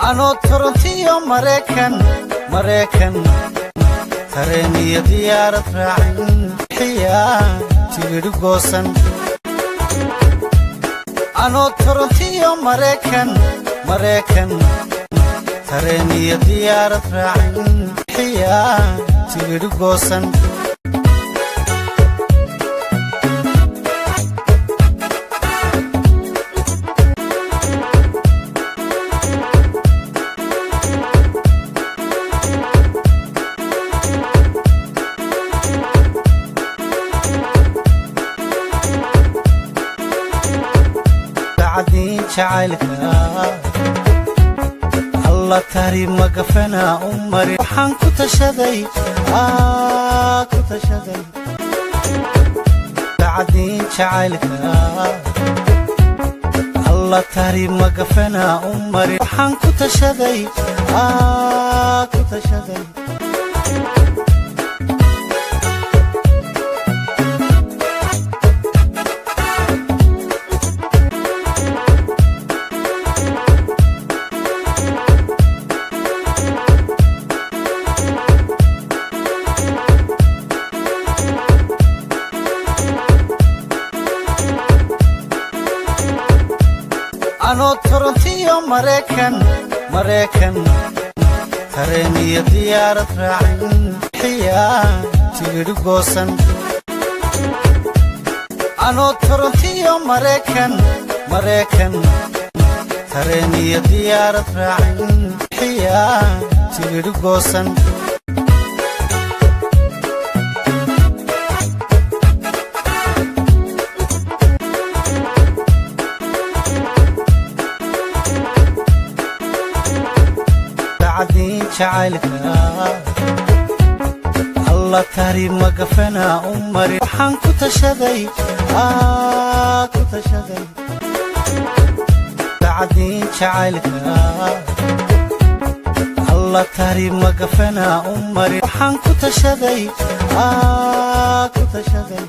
Anoo Torontiyo Maraykan, Maraykan, tareen iyo diyaarad raacin, xiyaa tigidhi goosan. Anoo Torontiyo Maraykan, Maraykan, tareen iyo diyaarad raacin, xiyaa tigidhi goosan. Dacdiin jacaylka Alla tahriib magafana u mari. Waxaan ku tashaday, ku tashaday dacdiin jacaylka Alla tahriib magafana u mari. Waxaan ku tashaday, ku tashaday. Anoo Torontiyo Maraykan, Maraykan, tareen iyo diyaarad raacin, xiyaa tigidhi goosan. Anoo Torontiyo Maraykan, Maraykan, tareen iyo diyaarad raacin, xiyaa tigidhi goosan. Dacdiin jacaylka Alla tahriib magafana u mari. Waxaan ku tashaday, ku tashaday dacdiin jacaylka Alla tahriib magafana u mari. Waxaan ku tashaday, ku tashaday.